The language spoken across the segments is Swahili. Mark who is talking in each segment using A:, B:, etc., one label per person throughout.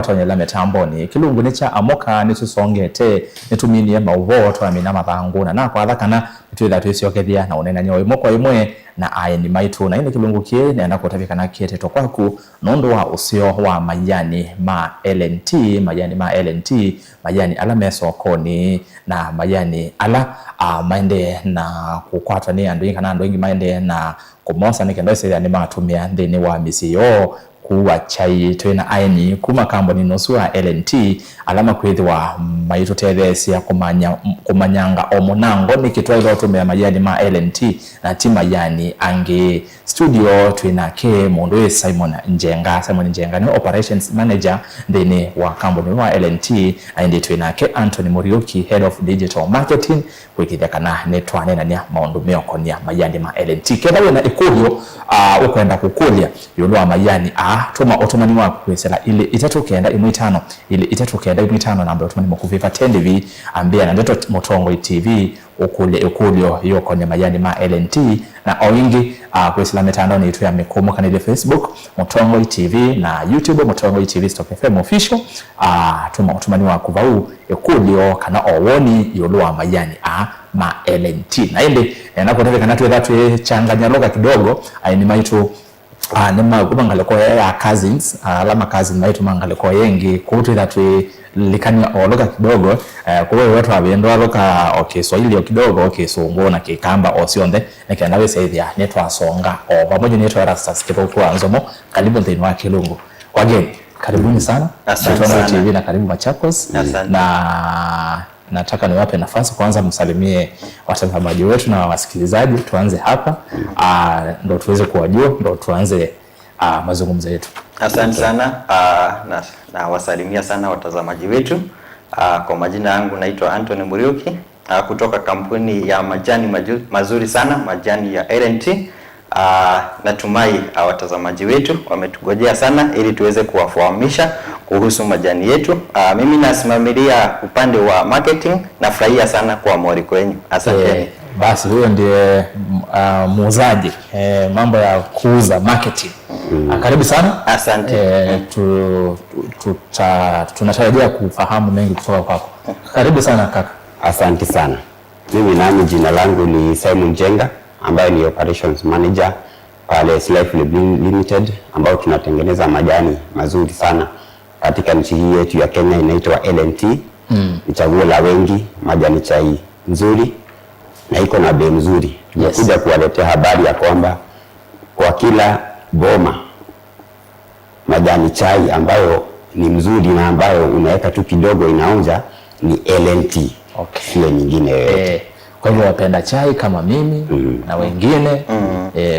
A: Tonyela mitamboni kilungu ni cha amoka nitusongete nituminie mauvo twamina mathangu na nakwatha kana nitwitha twisiokethia na unenania imwe kwa imwe na aeni maitu na ini kilungu kie nenda kutavya kana kietetwo kwaku nundu wa usio wa majani ma LNT, majani ma LNT, majani ala me sokoni na majani ala maende na kukwatwa ni andu ingi kana andu ingi maende na kumosa nikendo isia ni matumia nthini wa misi yoo kuwa chai twina aeni kuma kambuni nusu ya LNT alama kwithiwa maitutetheesya kumanya kumanyanga o munango niki twaithwa tumia majani ma LNT na ti majani angi. Studio twina ke mundu wi Simon Njenga. Simon Njenga ni operations manager nthini wa kambuni wa LNT, na indi twina ke Anthony Muriuki, head of digital marketing, kwikithia kana ni twanenania maundu meokonia majani ma LNT. Ketha wina ikulio ukwenda kukulia yulu wa majani a tuma utumani waku kwisela ili 3 9 1 5 ili 3 9 1 5, namba utumani mukuviva 10 TV ambia na ndeto Mutongo TV ukule ikulio yokonia majani ma LNT na oingi kwisela mitandao ni itu ya mikumo kana ile Facebook Mutongo TV na YouTube Mutongo TV Stock FM official. Tuma utumani waku vau ikulio kana owoni yulu wa majani a ma LNT na indi nakutavya kana twetha twichanganya lugha kidogo aini maitu nima ya cousins, alama cousins maitu mangaleko yengi kutwitha twilikania o lugha kidogo, kwa hiyo watu wabendwa lugha o Kiswahili o kidogo o Kisungu na Kikamba o sionthe nikenda wiseithia nitwasonga o pamoja nitwa Erastus Kithuku wa Nzomo. Karibu nthini wa Kilungu wageni, karibuni sana.
B: Asante
A: Mutongo
B: sana.
A: TV na karibu Machakos.
B: Asante.
A: Na nataka niwape nafasi kwanza msalimie watazamaji wetu na wasikilizaji. Tuanze hapa ndo tuweze kuwajua, ndo tuanze mazungumzo yetu.
B: Asante sana, na wasalimia sana watazamaji wetu. Kwa majina yangu naitwa Anthony Muriuki, kutoka kampuni ya majani mazuri sana, majani ya LNT. Natumai watazamaji wetu wametugojea sana ili tuweze kuwafahamisha kuhusu majani yetu. Mimi nasimamilia upande wa marketing. Nafurahia sana kwa mwaliko wenu. Asanteni.
A: Basi huyo ndiye muuzaji, mambo ya kuuza, marketing. Karibu sana.
B: Asante.
A: Tunatarajia kufahamu mengi kutoka kwako. Karibu sana, kaka.
C: Asante sana. Mimi nami jina langu ni Simon Jenga, ambaye ni operations manager pale Slife Limited, ambao tunatengeneza majani mazuri sana katika nchi hii yetu ya Kenya, inaitwa LNT. Ni chaguo la wengi, majani chai nzuri na iko na bei nzuri. Tumekuja kuwaletea habari ya kwamba kwa kila boma majani chai ambayo ni mzuri na ambayo unaweka tu kidogo inaonja ni LNT, sio nyingine yoyote.
A: Kwa hivyo wapenda chai kama mimi na wengine,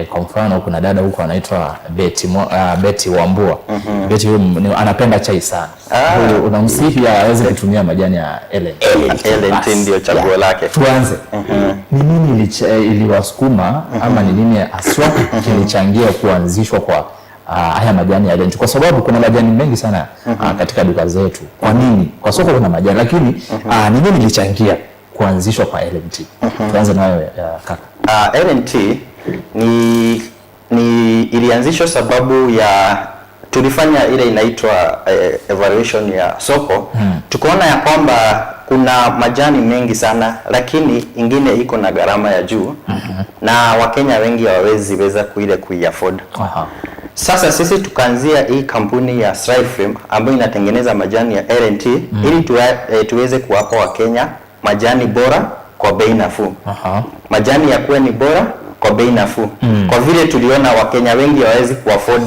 A: kwa mfano kuna dada huko anaitwa Betty, Betty Wambua. Betty huyu anapenda chai sana. Huyu unamsihi aweze kutumia majani ya LNT.
B: LNT
A: Basi.
B: ndio chaguo lake.
A: Tuanze. Ni nini iliwasukuma ama ni nini haswa kilichangia kuanzishwa kwa haya majani ya LNT? Kwa sababu kuna majani mengi sana katika duka zetu. Kwa nini? Kwa soko kuna majani, lakini ni nini ilichangia kuanzishwa kwa LNT? Tuanze nayo, kaka.
B: LNT ni ilianzishwa sababu ya tulifanya ile inaitwa evaluation ya soko. Tukaona ya kwamba kuna majani mengi sana, lakini ingine iko na gharama ya juu na Wakenya wengi hawawezi weza kuile kuiafford. Sasa sisi tukaanzia hii kampuni ya Striframe ambayo inatengeneza majani ya LNT ili tuweze kuwapa Wakenya majani bora kwa bei nafuu. Majani yakuwe ni bora kwa bei nafuu. Kwa vile tuliona Wakenya wengi hawawezi kuafford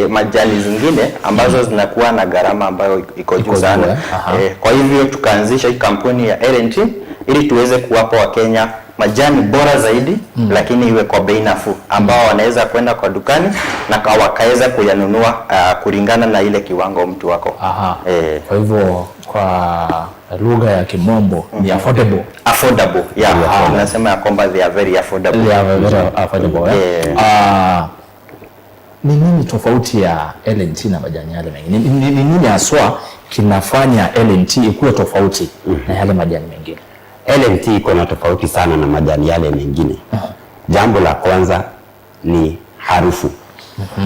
B: majani zingine ambazo zinakuwa na gharama ambayo iko juu
A: juu,
B: sana.
A: Eh? Aha.
B: Kwa hivyo tukaanzisha hii kampuni ya LNT ili tuweze kuwapa Wakenya majani bora zaidi, lakini iwe kwa bei nafuu ambao wanaweza kwenda kwa dukani na wakaweza kuyanunua kulingana na ile kiwango mtu wako.
A: Kwa hivyo kwa lugha ya Kimombo ni affordable.
B: Affordable, yeah. Tunasema ya kwamba they are very affordable.
A: They are very affordable, eh?
B: Yeah.
A: Ni nini tofauti ya LNT na majani yale mengine? Ni nini haswa kinafanya LNT ikuwe tofauti na yale majani mengine?
C: LNT iko na tofauti sana na majani yale mengine. Jambo la kwanza ni harufu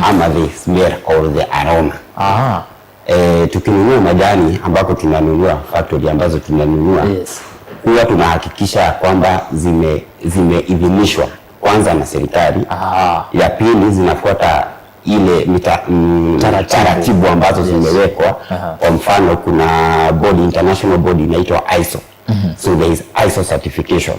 C: ama the smell or the aroma. Tukinunua majani ambapo tunanunua factory ambazo tunanunua, huwa tunahakikisha kwamba zimeidhinishwa kwanza na serikali. Ya pili, zinafuata ile taratibu ambazo zimewekwa. Kwa mfano, kuna body, international body inaitwa ISO. So there is ISO certification.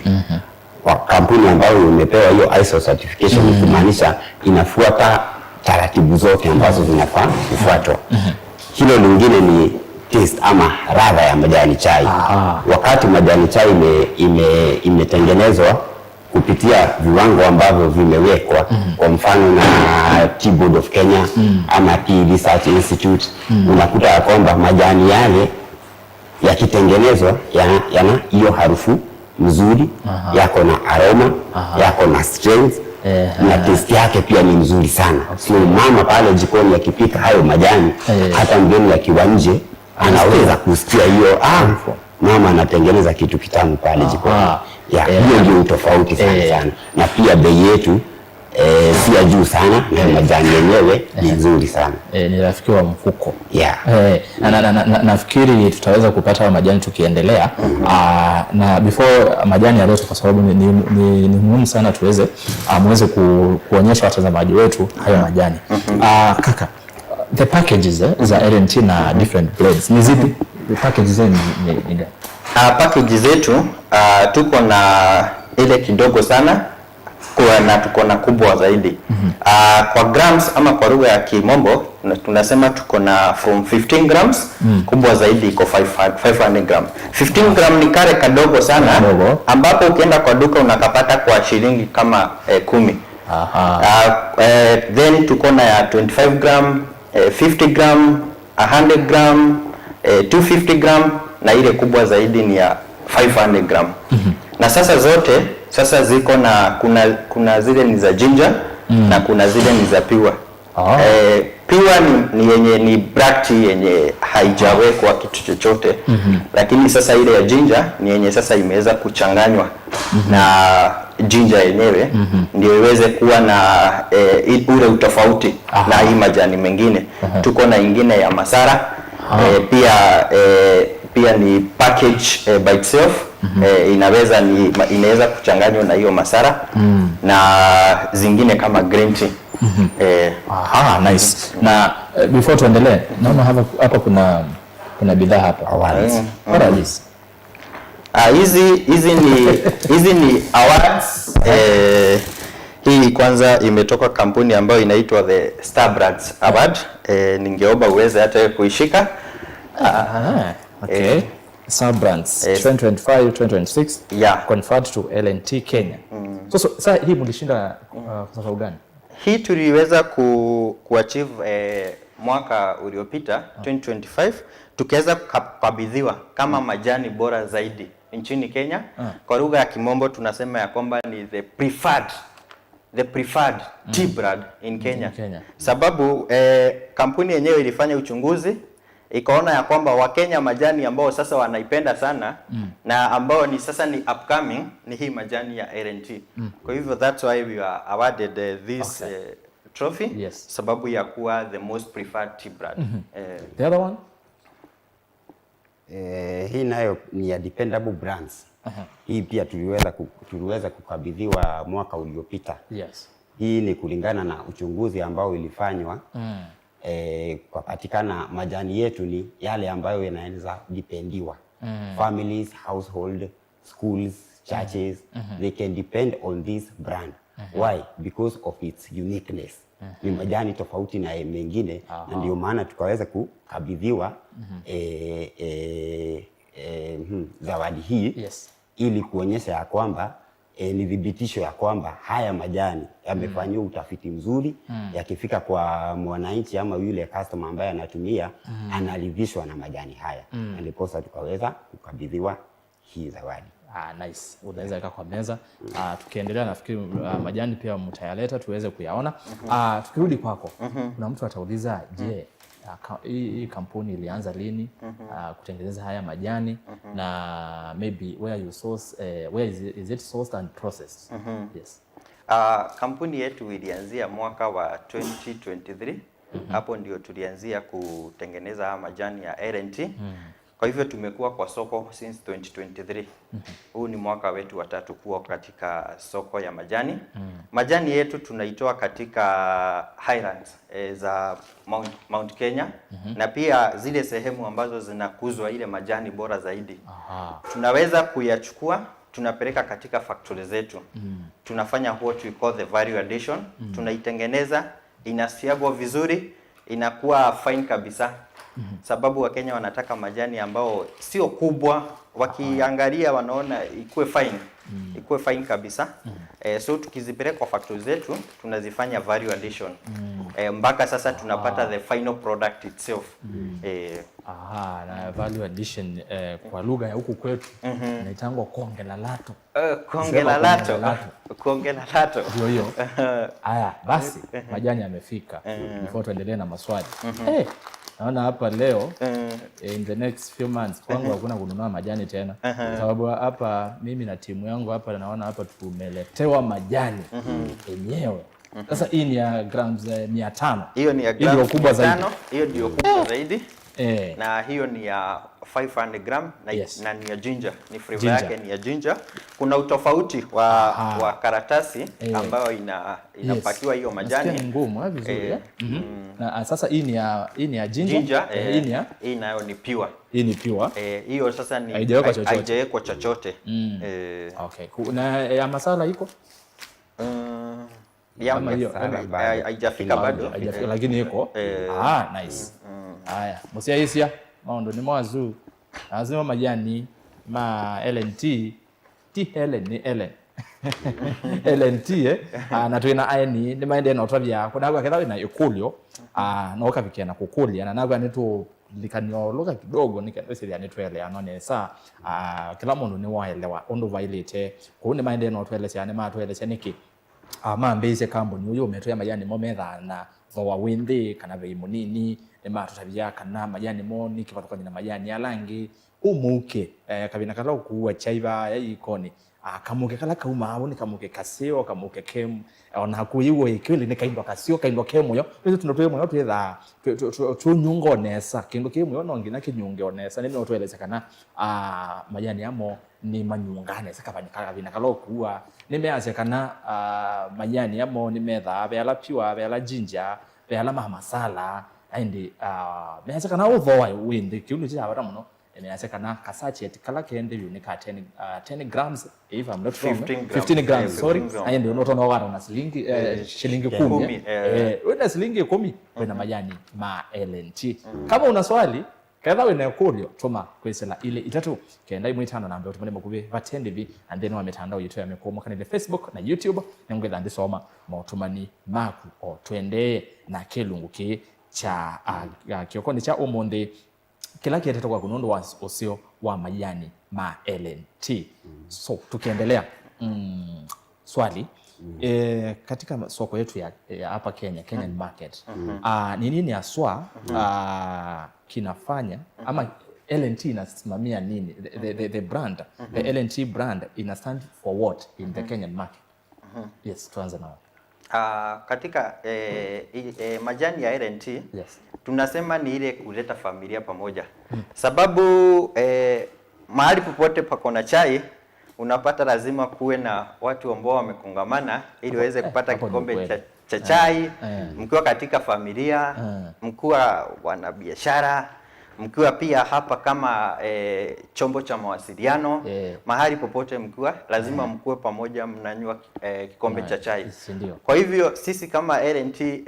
C: Kwa kampuni ambayo imepewa hiyo ISO certification, ni kumaanisha inafuata taratibu zote ambazo zinafaa kufuatwa. Hilo lingine ni taste ama ladha ya majani chai. Wakati majani chai imetengenezwa kupitia viwango ambavyo vimewekwa, kwa mfano na Tea Board of Kenya ama Tea Research Institute, unakuta ya kwamba majani yale yakitengenezwa yana hiyo harufu mzuri, yako na aroma, yako na strength na taste yake pia ni mzuri sana. So mama pale jikoni akipika hayo majani, hata mgeni akiwa nje anaweza kusikia hiyo, ah, mama anatengeneza kitu kitamu pale jikoni. Yeah, hiyo ndio utofauti sana sana, na pia bei yetu si ya juu sana na majani yenyewe ni nzuri sana.
A: Ni rafiki wa mfuko.
C: Yeah.
A: Na nafikiri tutaweza kupata hayo majani tukiendelea. Na before majani yaletwe, kwa sababu ni muhimu sana tuweze muweze kuonyesha watazamaji wetu hayo majani. Kaka, the packages za L&T na different blends ni zipi? The packages zenu ni gani?
B: Package zetu, tuko na ile kidogo sana kwa na tuko na kubwa zaidi. Kwa grams ama kwa lugha ya Kimombo tunasema tuko na from 15 grams, kubwa zaidi iko 500 gram. 15 gram ni kale kadogo sana
A: Kadogo.
B: Ambapo ukienda kwa duka unakapata kwa shilingi kama 10. Then tuko na ya 25 gram, 50 gram, 100 gram, 250 gram na ile kubwa zaidi ni ya 500 gram. Na sasa zote sasa ziko na kuna zile ni za ginger na kuna zile ni za pure. Pure ni yenye ni black tea yenye haijawekwa kitu chochote, lakini sasa ile ya ginger ni yenye sasa imeweza kuchanganywa na ginger yenyewe ndio iweze kuwa na ule utofauti na hii majani mengine. Tuko na ingine ya masala, pia ni package by itself, inaweza kuchanganywa na hiyo masala na zingine kama green tea.
A: Aha, nice. Na before tuendelee, naona hapa kuna bidhaa hapa.
C: Awards.
A: What are these?
B: Ah, hizi ni awards. Hii kwanza imetoka kampuni ambayo inaitwa the Star Brands Award. Ningeomba uweze hata wewe kuishika.
A: Ah, okay. Star Brands 2025 2026 conferred to L&T Kenya. So sasa hii mlishinda kwa sababu gani?
B: Hii tuliweza kuachieve mwaka uliopita 2025, tukiweza kukabidhiwa kama majani bora zaidi nchini Kenya. Kwa lugha ya Kimombo tunasema ya kwamba ni the preferred tea brand in Kenya.
A: In Kenya.
B: Sababu kampuni yenyewe ilifanya uchunguzi, ikaona ya kwamba Wakenya majani ambao sasa wanaipenda sana na ambao ni sasa ni upcoming ni hii majani ya L&T. Kwa hivyo that's why we are awarded this trophy, sababu ya kuwa the most preferred tea brand.
A: The other one?
C: Hii nayo ni ya Dependable Brands. Hii pia tuliweza kukabidhiwa mwaka uliopita. Hii ni kulingana na uchunguzi ambao ilifanywa, kupatikana majani yetu ni yale ambayo yanaweza dependiwa. Families, household, schools, churches, they can depend on this brand. Why? Because of its uniqueness. Ni majani tofauti na mengine na ndio maana tukaweza kukabidhiwa zawadi hii ili kuonyesha ya kwamba ni thibitisho ya kwamba haya majani yamefanyiwa utafiti mzuri, yakifika kwa mwananchi ama yule customer ambaye anatumia, analidhishwa na majani haya, na ndiposa tukaweza kukabidhiwa hii zawadi.
A: Ah, nice. Unaweza weka kwa meza. Tukiendelea nafikiri majani pia mtayaleta tuweze kuyaona. Tukirudi kwako, kuna mtu atauliza, je, hii kampuni ilianza lini kutengeneza haya majani na maybe where you source, where is it sourced and processed? Yes.
B: Kampuni yetu ilianzia mwaka wa 2023. Hapo ndio tulianzia kutengeneza haya majani ya L&T. Kwa hivyo tumekuwa kwa soko since 2023. Huu ni mwaka wetu wa tatu kuwa katika soko ya majani. Majani yetu tunaitoa katika highlands za Mount Kenya na pia zile sehemu ambazo zinakuzwa ile majani bora zaidi. Tunaweza kuyachukua, tunapeleka katika factory zetu. Tunafanya what we call the value addition. Tunaitengeneza, inasiagwa vizuri, inakuwa fine kabisa. Sababu Wakenya wanataka majani ambao sio kubwa, wakiangalia wanaona ikuwe fine, ikuwe fine kabisa. So tukizipeleka kwa factory zetu tunazifanya value addition mpaka sasa tunapata the final product itself.
A: Aha, na value addition kwa lugha ya huku kwetu inaitangwa kongela lato.
B: Kongela
A: Sema
B: lato.
A: kongela lato.
B: Kongela lato.
A: Ndio hiyo. Haya, basi majani yamefika. Before tuendelee na maswali. Naona hapa leo in the next few months kwangu hakuna kununua majani tena. Sababu hapa mimi na timu yangu hapa naona hapa tumeletewa majani yenyewe. Sasa hii ni ya grams 500.
B: Hiyo ni ya
A: Hii ndio
B: grams
A: kubwa zaidi.
B: 500, hiyo ndio kubwa zaidi.
A: Eh.
B: Na hiyo ni ya 500 gram na, na ni ya ginger, ni flavor
A: Ginger.
B: yake ni ya ginger. Kuna utofauti wa karatasi ambayo inapakiwa hiyo
A: Nasikia
B: majani.
A: ni ngumu vizuri
B: Eh.
A: eh? Na sasa hii ni ya ginger,
B: Ginger,
A: hii ni ya
B: hii nayo ni pure.
A: Hii ni pure.
B: Hiyo sasa ni
A: Haijawekwa chochote.
B: haijawekwa chochote.
A: Okay. Na ya masala iko?
B: Ya
A: Kama hiyo,
B: haijafika bado.
A: Haijafika lakini iko. Ah, nice. Haya, musia isia maondo ni mwazu. Lazima majani ma LNT ti Helen ni Ellen. LNT na twina aeni ni maende na utavya kuna kwa ketha wina ikulio no kavikia na kukulia na nagwa nitu likanioloka kidogo nikawesiria nitweleano nesa kila mundu ni waelewa undu vailite kuu ni maende no twelesya ni matwelesya niki mambĩisye kambuni uyu umetwea majani mo methaa na thoa wi nthi kana bei munini ni matutavia kana majani mo ni kivathukany'o na majani alangi umuke kavina kala ukuua chai vaya ikoni kamuke kala kauma avo ni kamuke kasio kamuke ke ona kuiwo ikwili ni kaindwa kasio kaindwa ke muyo nicio tundu twi muyo twithaa tunyunga onesa kindu ki muyo no nginya kinyunge onesa ni no twelesya kana majani amo ni manyungane saka kavina kala ukuua ni measya kana majani amo ni methaa veala pure, veala ginger, veala ma masala aindi measya kana uthoa wi nthi kiu ni cha vata muno. Measya kana ka sachet kala kende yu ni ka 10 grams, if I'm not wrong.
B: 15 grams.
A: 15 grams, sorry.
B: 15 grams.
A: Aindi unotono wara na shilingi 10.
B: 10.
A: Wena shilingi 10 wena majani ma LNT. Kama una swali ketha wina ikurio tuma kwisila ile itatu kenda imwe itano na utumane makuvi vatendi vi and then wa mitandao yetu ya mikomo kanile Facebook na YouTube nengwetha ndisoma mautumani maku o twende na kilungu ki cha kiokoni cha umuthi kila kietete kwa kunundu wa usio wa majani ma LNT. So tukiendelea swali katika soko yetu ya hapa Kenya, Kenyan market, ni nini haswa kinafanya ama LNT inasimamia nini? The brand, the LNT brand ina stand for what in the Kenyan market? Yes, tuanze nao.
B: Katika majani ya LNT tunasema ni ile kuleta familia pamoja. Sababu mahali popote pako na chai unapata lazima kuwe na watu ambao wamekongamana ili waweze kupata
A: Hapo ni
B: kikombe
A: kweli.
B: cha chai, mkiwa katika familia, mkiwa wanabiashara, mkiwa pia hapa kama chombo cha mawasiliano, mahali popote mkiwa lazima mkuwe pamoja mnanywa kikombe cha chai.
A: Si ndio?
B: Kwa hivyo sisi kama LNT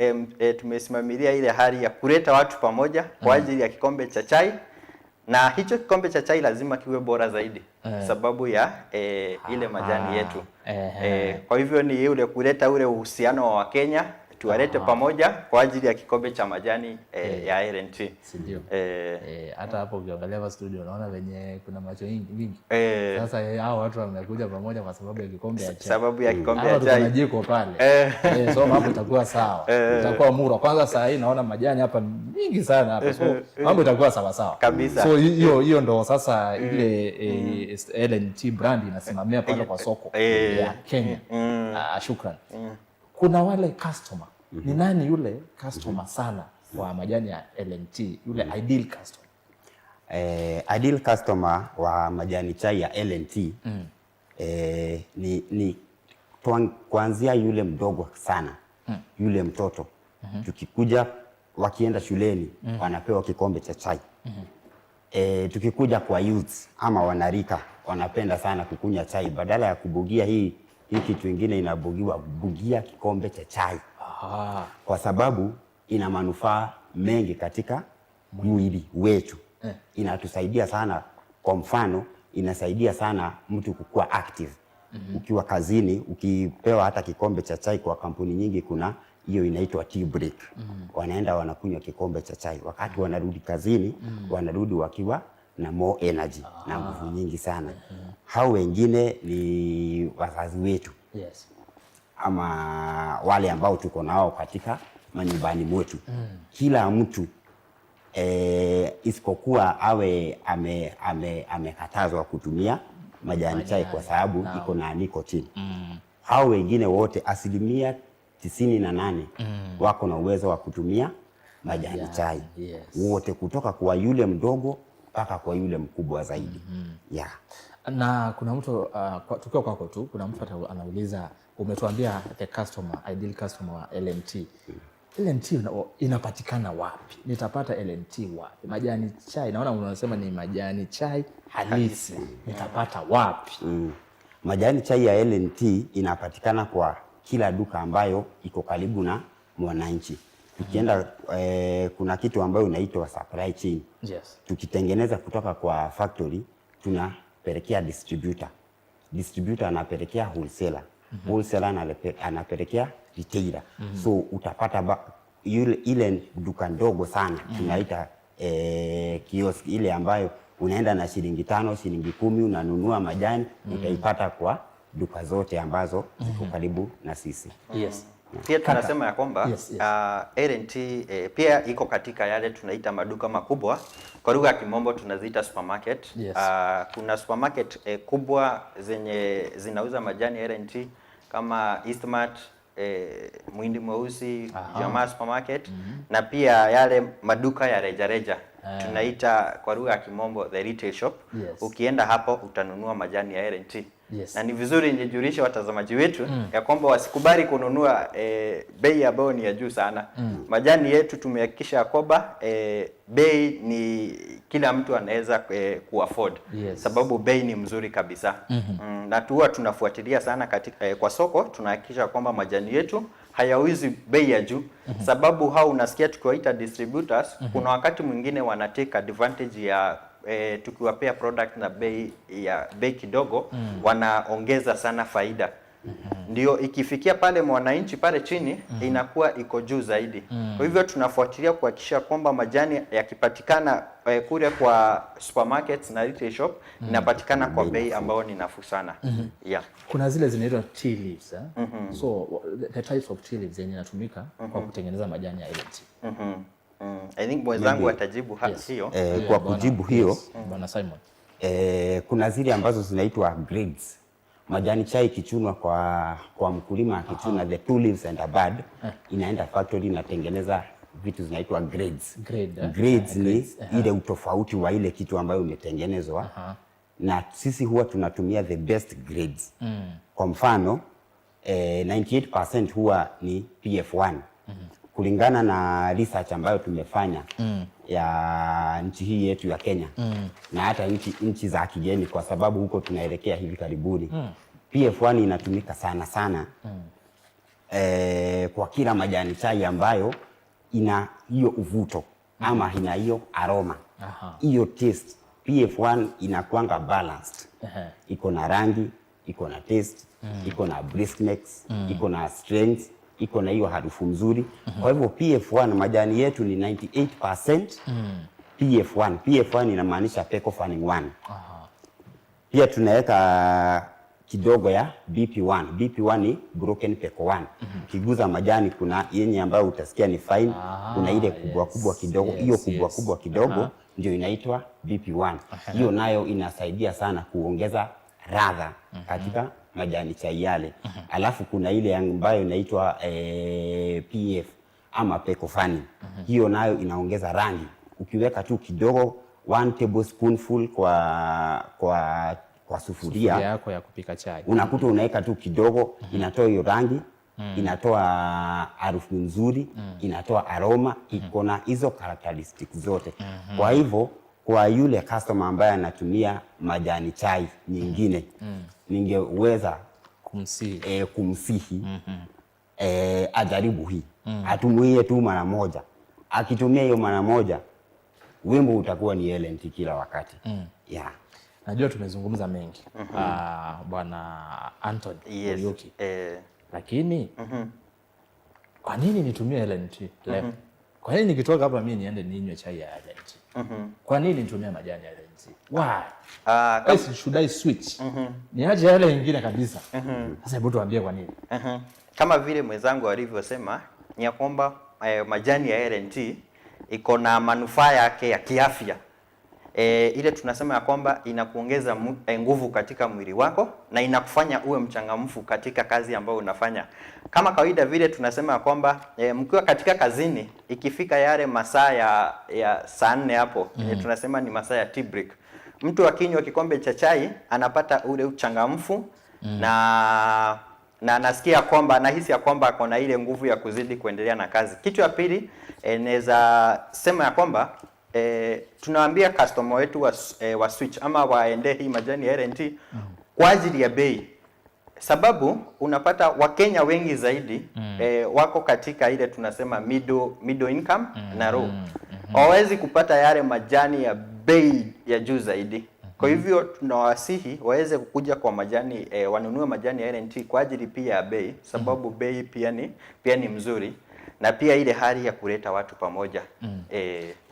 B: tumesimamilia ile hali ya kuleta watu pamoja kwa ajili ya kikombe cha chai, na hicho kikombe cha chai lazima kiwe bora zaidi sababu ya ile majani yetu. Kwa hivyo ni ule kuleta ule uhusiano wa Wakenya, tuwalete pamoja kwa ajili ya kikombe cha majani ya LNT.
A: Si ndio? Hata hapo ukiangalia hapa studio unaona venye kuna macho mingi. Sasa hao watu wamekuja pamoja kwa sababu ya kikombe ya chai.
B: Sababu ya kikombe
A: Hapa
B: ya
A: tuko na
B: chai.
A: jiko pale. So mambo itakuwa sawa. Itakuwa mura. Kwanza saa hii naona majani hapa mingi sana hapa. So mambo itakuwa sawa sawa.
B: Kabisa.
A: So hiyo ndo sasa ile LNT brand inasimamia pale kwa soko ya Kenya. Shukran. Kuna wale customer Ni nani yule customer sana wa majani ya LNT, yule ideal customer?
C: Ideal customer wa majani chai ya LNT ni kuanzia yule mdogo sana, yule mtoto. Tukikuja wakienda shuleni wanapewa kikombe cha chai. Tukikuja kwa youth ama wanarika, wanapenda sana kukunywa chai badala ya kubugia hii kitu ingine inabugiwa, bugia kikombe cha chai kwa sababu ina manufaa mengi katika mwili wetu. Inatusaidia sana. Kwa mfano, inasaidia sana mtu kukua active. Ukiwa kazini, ukipewa hata kikombe cha chai, kwa kampuni nyingi kuna hiyo inaitwa tea break. Wanaenda wanakunywa kikombe cha chai, wakati wanarudi kazini wanarudi wakiwa na more energy na nguvu nyingi sana. Hao wengine ni wazazi wetu ama wale ambao tuko nao katika manyumbani mwetu. Kila mtu isipokuwa awe amekatazwa kutumia majani chai kwa sababu iko na nicotine. Hao wengine wote 98% wako na uwezo wa kutumia majani chai wote, kutoka kwa yule mdogo mpaka kwa yule mkubwa zaidi. Yeah.
A: Na kuna mtu tukiwa kwako tu, kuna mtu anauliza, umetuambia the customer, ideal customer wa LNT. LNT inapatikana wapi? Nitapata LNT wapi? Majani chai, naona unasema ni majani chai halisi. Nitapata wapi?
C: Majani chai ya LNT inapatikana kwa kila duka ambayo iko karibu na mwananchi. Tukienda kuna kitu ambayo inaitwa supply chain. Tukitengeneza kutoka kwa factory tunapelekea distributor. Distributor anapelekea wholesaler. Wholesaler anapelekea retailer. So utapata ile duka ndogo sana tunaita kiosk, ile ambayo unaenda na shilingi 5, shilingi 10 unanunua majani, utaipata kwa duka zote ambazo ziko karibu na sisi.
B: Pia tunasema ya kwamba LNT pia iko katika yale tunaita maduka makubwa, kwa lugha ya kimombo tunaziita supermarket. Kuna supermarket kubwa zenye zinauza majani LNT kama Eastmart, Muhindi Mweusi, Jamaa Supermarket, na pia yale maduka ya rejareja tunaita kwa lugha ya kimombo the retail shop. Ukienda hapo utanunua majani ya LNT. Na ni vizuri nijulishe watazamaji wetu ya kwamba wasikubali kununua bei ambayo ni ya juu sana. Majani yetu tumehakikisha kwamba bei ni kila mtu anaweza kuafford. Sababu bei ni mzuri kabisa. Na huwa tunafuatilia sana katika kwa soko, tunahakikisha kwamba majani yetu hayauzi bei ya juu. Sababu hao unasikia tukiwaita distributors, kuna wakati mwingine wana take advantage ya tukiwapea product na bei kidogo, wanaongeza sana faida. Ndio ikifikia pale mwananchi pale chini inakuwa iko juu zaidi. Kwa hivyo tunafuatilia kuhakikisha kwamba majani yakipatikana kule kwa supermarkets na retail shop inapatikana kwa bei ambayo ni nafuu sana. Yeah.
A: Kuna zile zinaitwa tea leaves, eh? So the types of tea leaves zenye inatumika kwa kutengeneza majani ya LNT.
B: I think mwenzangu atajibu hiyo.
C: Kwa kujibu hiyo,
A: Bwana Simon.
C: Kuna zile ambazo zinaitwa grades. Majani chai ikichunwa kwa mkulima akichuna the 2 leaves and a bud, inaenda factory inatengeneza vitu zinaitwa grades.
A: Grade, eh?
C: Grades ni
A: Grades,
C: ile utofauti wa ile kitu ambayo imetengenezwa. Na sisi huwa tunatumia the best grades. Kwa mfano, 98% huwa ni PF1. Kulingana na research ambayo tumefanya ya nchi hii yetu ya Kenya na hata nchi za kigeni, kwa sababu huko tunaelekea hivi karibuni. PF1 inatumika sana sana kwa kila majani chai ambayo ina hiyo uvuto ama ina hiyo aroma, hiyo taste. PF1 inakuanga balanced. Iko na rangi, iko na taste, iko na briskness, iko na strength, iko na hiyo harufu nzuri. Kwa hivyo PF1 majani yetu ni 98% PF1. PF1 inamaanisha Pekoe Fanning 1. Pia tunaweka kidogo ya BP1. BP1 ni Broken Pekoe 1. Ukiguza majani kuna yenye ambayo utasikia ni fine, kuna ile kubwa kubwa kidogo, hiyo kubwa kubwa kidogo ndio inaitwa BP1. Hiyo nayo inasaidia sana kuongeza ladha katika majani chai yale. Alafu kuna ile ambayo inaitwa PF ama Pecofanin. Hiyo nayo inaongeza rangi. Ukiweka tu kidogo, 1 tablespoonful kwa sufuria,
A: Sufuria yako ya kupika chai.
C: Unakuta unaweka tu kidogo, inatoa hiyo rangi, inatoa harufu nzuri, inatoa aroma, iko na hizo characteristics zote. Kwa hivyo kwa yule customer ambaye anatumia majani chai nyingine, ningeweza
A: Kumsihi.
C: Kumsihi ajaribu hii, atumie tu mara moja. Akitumia hiyo mara moja, wimbo utakuwa ni LNT kila wakati, yeah.
A: Najua tumezungumza mengi, Bwana Anthony Muriuki, lakini kwa nini nitumie LNT leo? Kwa nini nikitoka hapa mimi niende ninywe chai ya LNT? Kwa nini nitumie majani ya LNT? Why? Why should I switch? Niache yale ingine kabisa. Sasa hebu tuambie kwa nini.
B: Kama vile mwenzangu alivyosema ni ya kwamba majani ya LNT iko na manufaa yake ya kiafya. Ile tunasema ya kwamba inakuongeza nguvu katika mwili wako na inakufanya uwe mchangamfu katika kazi ambayo unafanya. Kama kawaida vile tunasema ya kwamba mkiwa katika kazini, ikifika yale masaa ya saa 4 hapo tunasema ni masaa ya tea break. Mtu akinywa kikombe cha chai anapata ule uchangamfu na anasikia kwamba, anahisi ya kwamba ako na ile nguvu ya kuzidi kuendelea na kazi. Kitu ya pili, naweza sema ya kwamba tunawaambia customer wetu wa switch ama waende hii majani ya LNT kwa ajili ya bei, sababu unapata Wakenya wengi zaidi wako katika ile tunasema middle income na low, hawawezi kupata yale majani ya bei ya juu zaidi. Kwa hivyo tunawasihi waweze kukuja kwa majani wanunue majani ya LNT kwa ajili pia ya bei, sababu bei pia ni mzuri na pia ile hali ya kuleta watu pamoja.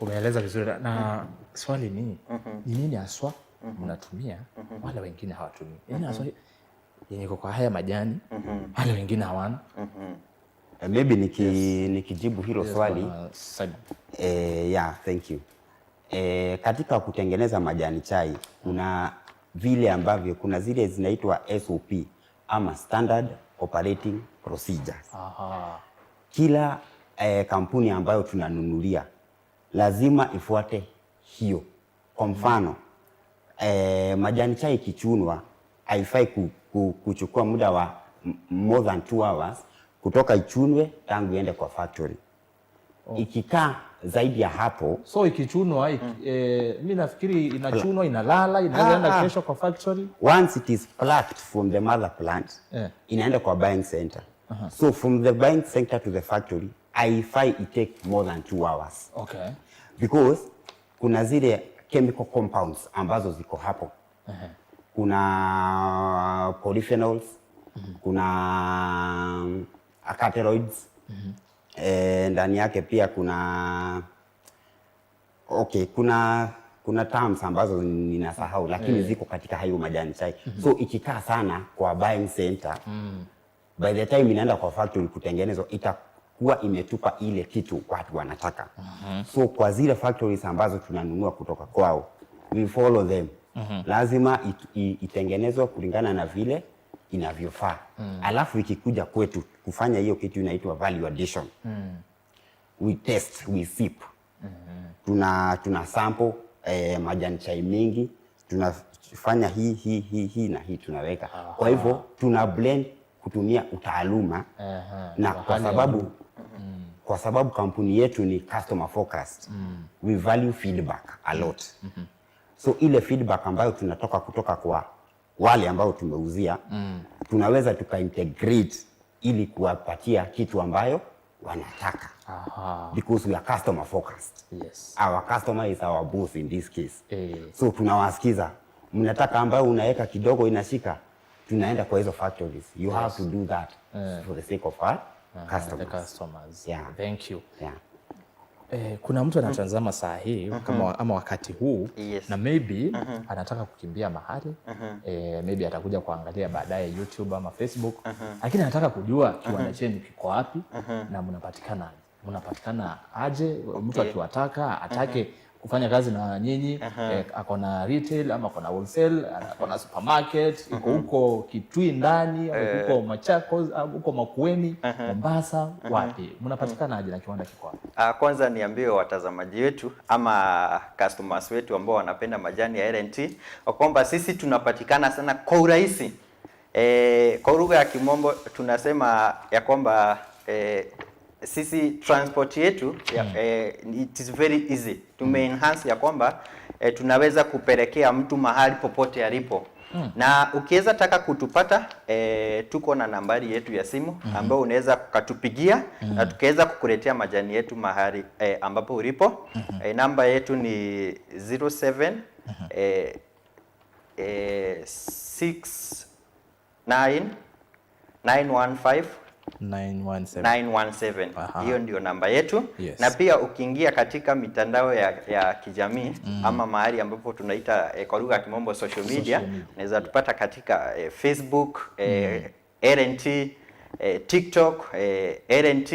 A: Umeeleza vizuri na swali ni nini haswa mnatumia wale wengine hawatumii? Nini haswa yenye iko kwa haya majani wale wengine hawana?
C: Maybe nikijibu hilo swali.
A: Bwana Simon.
C: Yeah, thank you. Katika kutengeneza majani chai kuna vile ambavyo kuna zile zinaitwa SOP ama Standard Operating Procedures. Kila kampuni ambayo tunanunulia lazima ifuate hiyo. Kwa mfano, majani chai ikichunwa haifai kuchukua muda wa more than 2 hours kutoka ichunwe tangu iende kwa factory. Ikikaa zaidi ya hapo.
A: So ikichunwa mi nafikiri inachunwa, inalala, inaweza enda kesho kwa factory.
C: Once it is plucked from the mother plant, inaenda kwa buying center. So from the buying center to the factory haifai it take more than 2 hours because kuna zile chemical compounds ambazo ziko hapo. Kuna polyphenols, kuna alkaloids ndani yake. Pia kuna, okay, kuna terms ambazo ninasahau, lakini ziko katika hayo majani chai. So ikikaa sana kwa buying center, by the time inaenda kwa factory kutengenezwa, itakuwa imetupa ile kitu watu wanataka. So kwa zile factories ambazo tunanunua kutoka kwao, we follow them. Lazima itengenezwe kulingana na vile inavyofaa. Alafu ikikuja kwetu kufanya hiyo kitu inaitwa value addition, we test, we sip, tuna sample majani chai mingi, tunafanya hii, hii, hii, hii na hii tunaweka. Kwa hivyo tuna blend kutumia utaaluma na
A: Wa
C: kwa
A: hali ya
C: sababu kwa sababu kampuni yetu ni customer focused, we value feedback a lot. So ile feedback ambayo tunatoka kutoka kwa wale ambao tumeuzia, tunaweza tukaintegrate ili kuwapatia kitu ambayo wanataka because we are customer focused. Our customer is our boss in this case. So tunawasikiza, mnataka ambayo unaweka kidogo inashika, tunaenda kwa hizo factories. You have to do that for the sake of our customers.
A: The customers.
C: Yeah.
A: Thank you.
C: Yeah.
A: Kuna mtu anatazama saa hii kama ama wakati huu na maybe anataka kukimbia mahali, maybe atakuja kuangalia baadaye YouTube ama Facebook, lakini anataka kujua kiwanda chenu kiko wapi na mnapatikana aje? Mtu akiwataka atake Kufanya kazi na nyinyi, akona retail ama akona wholesale, akona supermarket iko huko Kitui ndani au huko Machakos au huko Makueni, Mombasa, wapi mnapatikana aje na kiwanda kiko wapi?
B: Kwanza niambie watazamaji wetu ama customers wetu ambao wanapenda majani ya L&T kwamba sisi tunapatikana sana kwa urahisi. Kwa lugha ya Kimombo tunasema ya kwamba sisi transport yetu it is very easy. Tume enhance ya kwamba tunaweza kupelekea mtu mahali popote alipo. Na ukiweza taka kutupata, tuko na nambari yetu ya simu ambayo unaweza ukatupigia na tukaweza kukuletea majani yetu mahali ambapo ulipo. Namba yetu ni 07 6 9 915
A: 917.
B: 917. Hiyo ndio namba yetu. Na pia ukiingia katika mitandao ya kijamii ama mahali ambapo tunaita kwa lugha ya Kimombo social media,
A: Social media.
B: Unaweza tupata katika Facebook LNT, TikTok LNT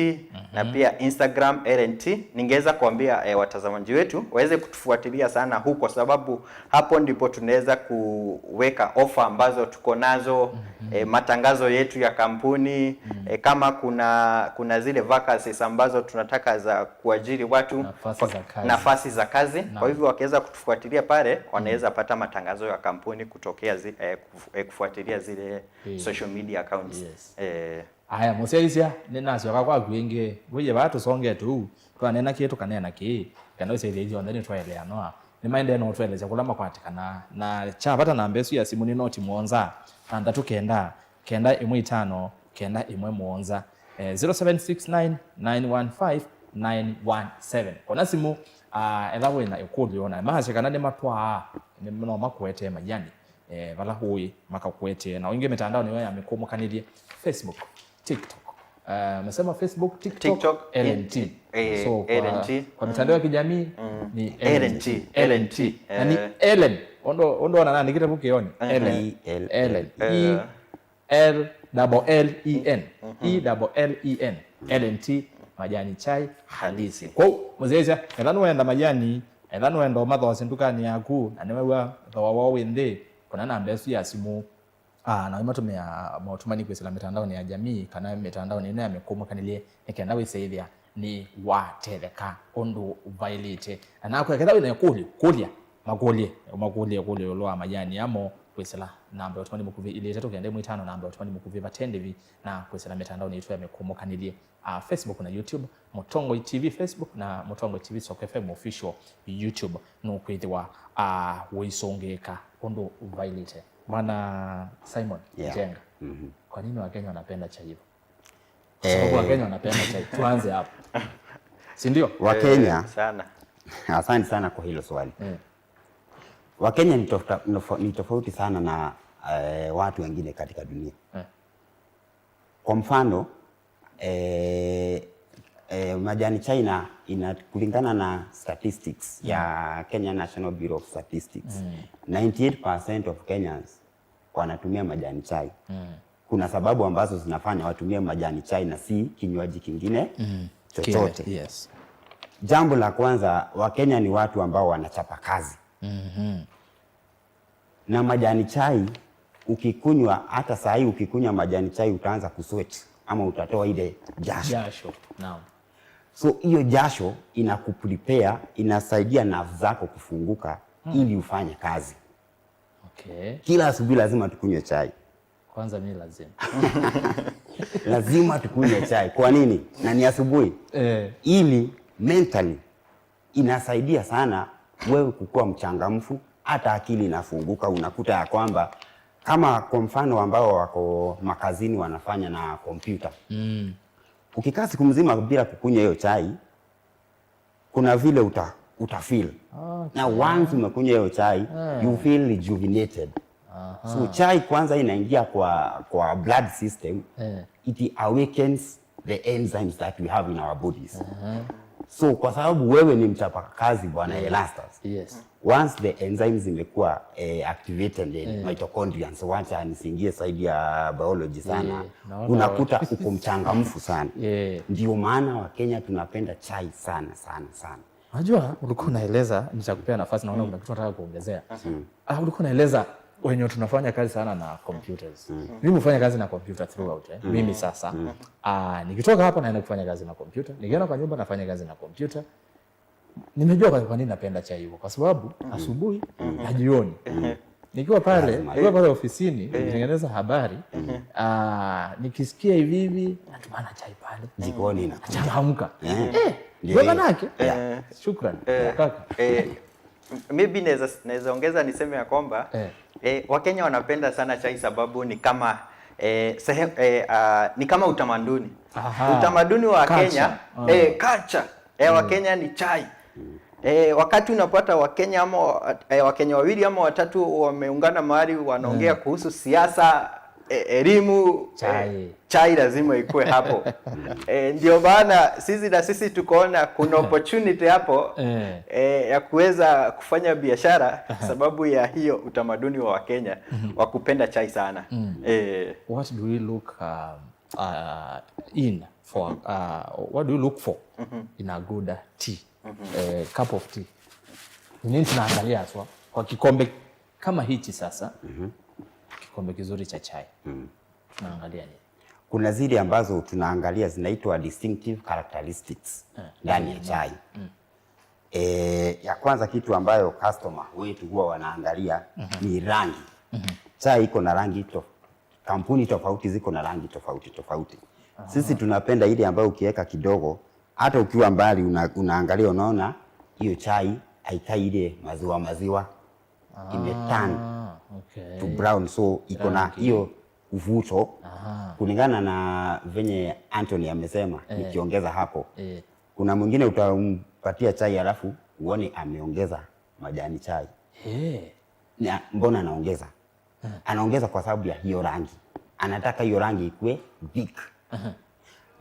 B: na pia Instagram LNT. Ningeweza kuambia watazamaji wetu waweze kutufuatilia sana huko, kwa sababu hapo ndipo tunaweza kuweka ofa ambazo tuko nazo, matangazo yetu ya kampuni, kama kuna zile vacancies ambazo tunataka za kuajiri watu,
A: Nafasi za kazi.
B: Nafasi za kazi. Kwa hivyo wakiweza kutufuatilia pale wanaweza pata matangazo ya kampuni kutokea kufuatilia zile social media accounts.
A: Aya, musyaisya ninasyoka kwa kwingi wiye vatusonge tu twanena ki tukanena ki kana useithia ithionthe nitwaeleanwa nimaendee no twelesya kula makwatikana na chapata namba isu ya simu ni noti muonza thanthatu kenda kenda imwe itano kenda imwe muonza, 0769 915 917 kona simu, etha wina ikulio na mahasya kana ni matwaa no makuete majani vala hui makakuete na wingi mitandao niyo yamekumukanirie Facebook, TikTok. Mesema Facebook, TikTok,
B: TikTok,
A: LNT. So kwa,
B: LNT.
A: Kwa mitandao ya kijamii ni
B: LNT.
A: LNT. Na ni Ellen. Ondo ona nani kitabu kioni. Ellen.
C: E L
A: Ellen. E L double L E N. E double L E N. LNT majani chai halisi. Kwa muzeza ethani wenda majani, ethani wenda mathose ndukani yaku na niwewa thoa wa windi kuna namba isu ya simu, na imatumia mautumani kwisila mitandao ya jamii kana mitandao ino ya mikumukanilie nikenda wiseithia ni watetheka undu vailite na kweketha wina kulya kulya makulie makulie kulie ulu wa majani amo kwisila namba ya utumani mukuvi ili itatu kenda imwe itano namba ya utumani mukuvi vatendevi na kwisila mitandao ni ya mikumukanilie, Facebook na YouTube Mutongo TV Facebook na Mutongo TV Soko FM official YouTube nukwithiwa wisongeka undu vailite. Bwana Simon Jenga, kwa nini Wakenya wanapenda chai hivyo? Kwa sababu Wakenya wanapenda chai. Tuanze hapo, si ndio?
C: Wakenya
B: Sana.
C: Asante sana kwa hilo swali. Wakenya ni tofauti sana na watu wengine katika dunia. Kwa mfano, majani chai ina kulingana na statistics ya Kenya National Bureau of Statistics, 98% of Kenyans wanatumia majani chai. Kuna sababu ambazo zinafanya watumie majani chai na si kinywaji kingine chochote.
A: Kile, yes.
C: Jambo la kwanza, Wakenya ni watu ambao wanachapa kazi. Na majani chai ukikunywa, hata saa hii ukikunywa majani chai utaanza kusweat ama utatoa ile jasho.
A: Jasho. Naam.
C: So hiyo jasho inakuprepare, inasaidia nerve zako kufunguka ili ufanye kazi. Kila asubuhi lazima tukunywe chai.
A: Kwanza mimi lazima.
C: Lazima tukunywe chai. Kwa nini? Na ni asubuhi. Ili mentally inasaidia sana wewe kukua mchangamfu, hata akili inafunguka. Unakuta ya kwamba kama kwa mfano ambao wako makazini wanafanya na kompyuta. Ukikaa siku mzima bila kukunywa hiyo chai, kuna vile uta feel. Na once umekunywa hiyo chai, you feel rejuvenated. So chai kwanza inaingia kwa blood system. It awakens the enzymes that we have in our bodies. So kwa sababu wewe ni mchapa kazi, Bwana Erastus. Once the enzymes zimekuwa activated in mitochondria, so wacha nisiingie side ya biology sana.
A: Naona
C: Unakuta uko mchangamfu sana. Ndio maana Wakenya tunapenda chai sana sana sana.
A: Unajua ulikuwa unaeleza, nitakupea nafasi, naona kuna kitu nataka kuongezea. Ulikuwa unaeleza wenye tunafanya kazi sana na computers. Mimi hufanya kazi na computer throughout, eh. Mimi sasa nikitoka hapa naenda kufanya kazi na computer, nikienda kwa nyumba nafanya kazi na computer. Nimejua kwa nini napenda chai hivyo, kwa sababu asubuhi na jioni nikiwa pale ofisini nikitengeneza habari, nikisikia hivi hivi natumana chai pale
C: jikoni na
A: changamka.
C: Ndio
A: Ndio
C: hiyo.
A: Manake. Shukran kaka.
B: Maybe naweza ongeza niseme ya kwamba Wakenya wanapenda sana chai sababu ni kama ni kama utamaduni. Utamaduni wa
A: Culture.
B: Kenya, culture Wakenya ni chai. Wakati unapata Wakenya ama Wakenya wawili ama watatu wameungana mahali wanaongea kuhusu siasa, elimu,
A: Chai.
B: Chai lazima ikuwe hapo. Ndio maana sisi na sisi tukaona kuna opportunity hapo ya kuweza kufanya biashara sababu ya hiyo utamaduni wa Wakenya wa kupenda chai sana.
A: What do we look in for what do you look for in a good tea, cup of tea? Ni nini tunaangalia haswa kwa kikombe kama hichi sasa, kikombe kizuri cha chai, tunaangalia nini?
C: Kuna zile ambazo tunaangalia zinaitwa distinctive characteristics ndani ya chai. Ya kwanza kitu ambayo customer wetu huwa wanaangalia ni rangi. Chai iko na rangi kampuni tofauti ziko na rangi tofauti tofauti. Sisi tunapenda ile ambayo ukiweka kidogo, hata ukiwa mbali unaangalia unaona hiyo chai haikai ile maziwa maziwa, imeturn to brown, so iko na hiyo uvuto kulingana na venye Anthony amesema. Nikiongeza hapo, kuna mwingine utampatia chai alafu uone ameongeza majani chai. Na mbona anaongeza? Anaongeza kwa sababu ya hiyo rangi, anataka hiyo rangi ikuwe thick.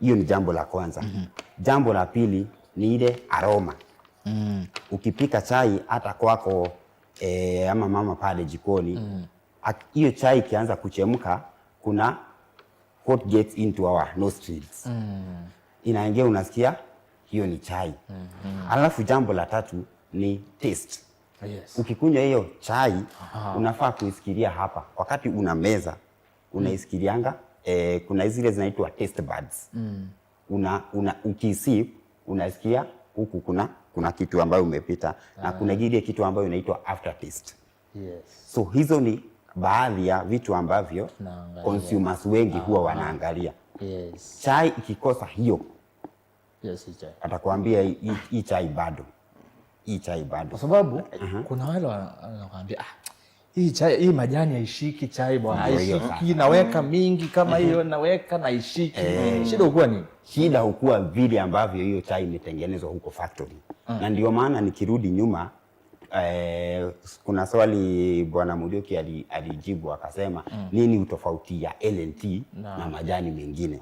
C: Hiyo ni jambo la kwanza. Jambo la pili ni ile aroma. Ukipika chai hata kwako ama mama pale jikoni, hiyo chai ikianza kuchemka, kuna what gets into our nostrils, inaingia, unasikia hiyo ni chai. Alafu jambo la tatu ni taste. Ukikunywa hiyo chai, unafaa kuisikilia hapa wakati una meza unaisikilianga, kuna zile zinaitwa taste buds. Una ukisip unasikia huku kuna kitu ambayo umepita na kuna kile kitu ambayo inaitwa aftertaste. So hizo ni baadhi ya vitu ambavyo
A: Tunaangalia.
C: Consumers wengi huwa wanaangalia. Chai ikikosa hiyo,
A: Yes, hii chai.
C: Atakwambia hii chai bado, hii chai bado.
A: Kwa sababu kuna wale wanakuambia, hii chai, hii majani haishiki chai bwana,
C: Ndio hiyo.
A: haishiki, naweka mingi kama hiyo, naweka na haishiki. Shida hukuwa nini?
C: Shida hukuwa vile ambavyo hiyo chai imetengenezwa huko factory. Na ndio maana nikirudi nyuma, kuna swali Bwana Muriuki alijibu akasema nini utofauti ya L&T na majani mengine.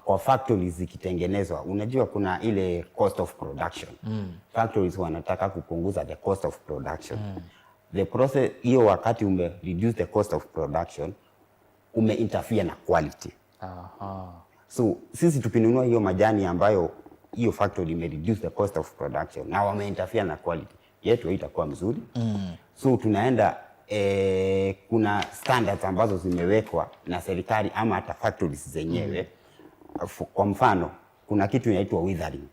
C: Kwa factories zikitengenezwa, unajua kuna ile cost of production. Factories wanataka kupunguza the cost of production. The process hiyo, wakati ume reduce the cost of production, ume interfere na quality. So sisi tukinunua hiyo majani ambayo hiyo factory ime reduce the cost of production na wame interfere na quality yetu, haitakuwa mzuri. So tunaenda kuna standards ambazo zimewekwa na serikali ama hata factories zenyewe. Kwa mfano kuna kitu inaitwa withering.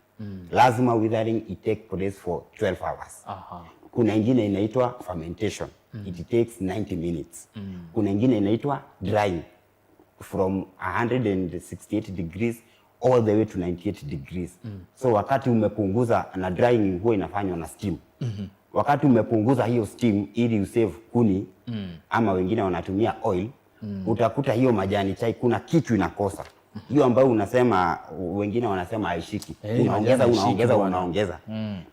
C: Lazima withering it take place for 12 hours. Kuna ingine inaitwa fermentation. It takes 90 minutes. Kuna ingine inaitwa drying from 168 degrees all the way to 98 degrees. So wakati umepunguza, na drying huwa inafanywa na steam. Wakati umepunguza hiyo steam ili usave kuni ama wengine wanatumia oil, utakuta hiyo majani chai kuna kitu inakosa. Hiyo ambayo unasema wengine wanasema haishiki.
A: Majani
C: Unaongeza,
A: haishiki
C: unaongeza,
A: bwana.
C: Unaongeza.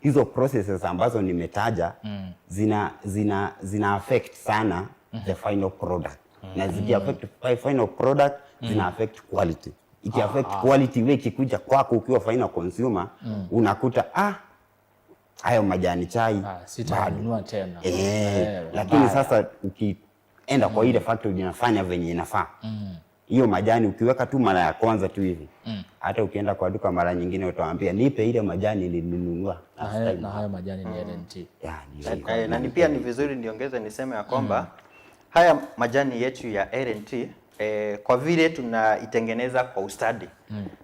C: Hizo processes ambazo nimetaja zina affect sana the final product. Na ziki affect final product, zina affect quality. Iki affect quality, wewe ikikuja kwako ukiwa final consumer, unakuta hayo majani chai
A: Ah, sitanunua tena.
C: Lakini
A: mbaya.
C: sasa ukienda kwa ile factory inafanya venye inafaa. Hiyo majani ukiweka tu mara ya kwanza tu hivi, hata ukienda kwa duka mara nyingine utawaambia, "Nipe ile majani nilinunua
A: Na
C: last
A: hayo,
C: time."
A: na hayo majani ni LNT.
C: Yeah, ni hiyo.
B: Na ni pia ni vizuri niongeze niseme ya kwamba haya majani yetu ya LNT, kwa vile tunaitengeneza kwa ustadi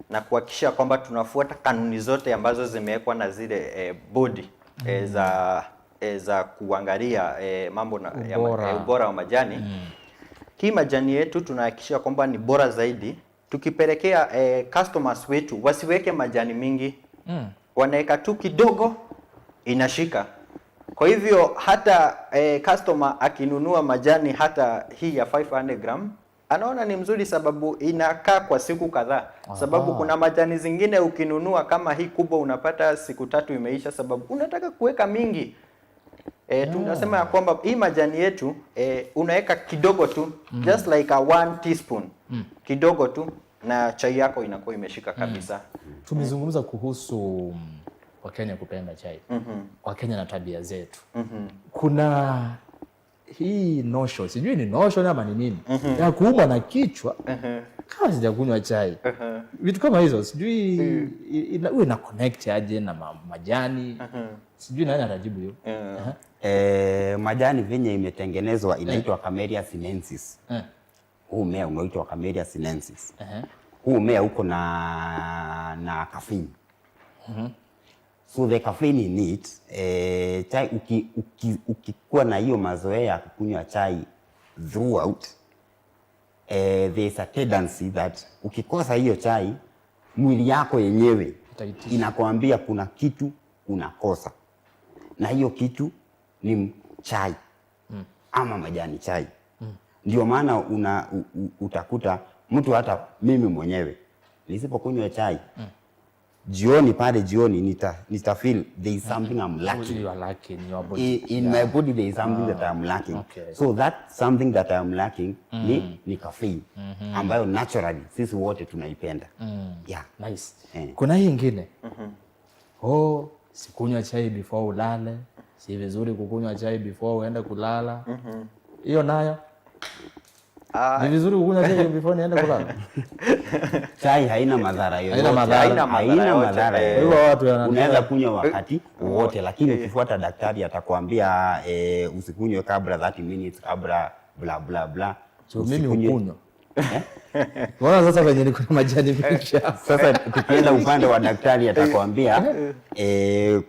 B: na kuhakikisha kwamba tunafuata kanuni zote ambazo zimewekwa na zile bodi za kuangalia mambo na, ya,
A: Ubora.
B: ubora wa majani. Hii majani yetu tunahakikisha kwamba ni bora zaidi. Tukipelekea customers wetu wasiweke majani mingi, wanaweka tu kidogo, inashika. Kwa hivyo hata customer akinunua majani hata hii ya 500 gram, anaona ni mzuri sababu inakaa kwa siku kadhaa, sababu kuna majani zingine ukinunua kama hii kubwa unapata siku 3 imeisha, sababu unataka kuweka mingi. Tunasema ya kwamba hii majani yetu unaweka kidogo tu, just like a 1 teaspoon, kidogo tu, na chai yako inakuwa imeshika kabisa.
A: Tumezungumza kuhusu Wakenya kupenda chai, Wakenya na tabia zetu. Kuna hii notion, sijui ni notion ama ni nini, ya kuumwa na kichwa kama sijakunywa chai, vitu kama hizo, sijui huwa ina connect aje na majani. Sijui nani atajibu hiyo.
C: Majani venye imetengenezwa inaitwa Camellia sinensis. Huu mmea unaitwa Camellia sinensis. Huu mmea uko na caffeine. So the caffeine in it, chai ukikuwa na hiyo mazoea ya kukunywa chai throughout, there is a tendency that ukikosa hiyo chai, mwili yako yenyewe
A: Itaitisha.
C: Inakwambia kuna kitu unakosa, na hiyo kitu ni chai ama majani chai. Ndio maana utakuta mtu, hata mimi mwenyewe nisipokunywa chai jioni pale jioni nita feel there is something I'm lacking.
A: You are lacking in your body.
C: In my body there is something that I'm lacking. So that something that I'm lacking ni caffeine ambayo naturally sisi wote tunaipenda. Yeah.
A: Nice.
C: Eh.
A: Kuna hii ingine. Oh, sikunywa chai before ulale. Si vizuri kukunywa chai before uende kulala. Hiyo nayo. Ni vizuri kukunywa chai before niende kulala?
C: Chai haina madhara yoyote.
A: Haina madhara.
B: Haina madhara
C: Haina
B: yoyote.
C: madhara
B: Eh.
C: yoyote.
A: Kwa hivyo watu
C: Unaweza kunywa wakati wowote, lakini ukifuata daktari atakwambia usikunywe kabla 30 minutes kabla, bla bla bla.
A: So mimi
C: Usikunywe-
A: hukunywa. Unaona sasa venye niko na majani mengi hapa.
C: Sasa tukienda upande wa daktari atakwambia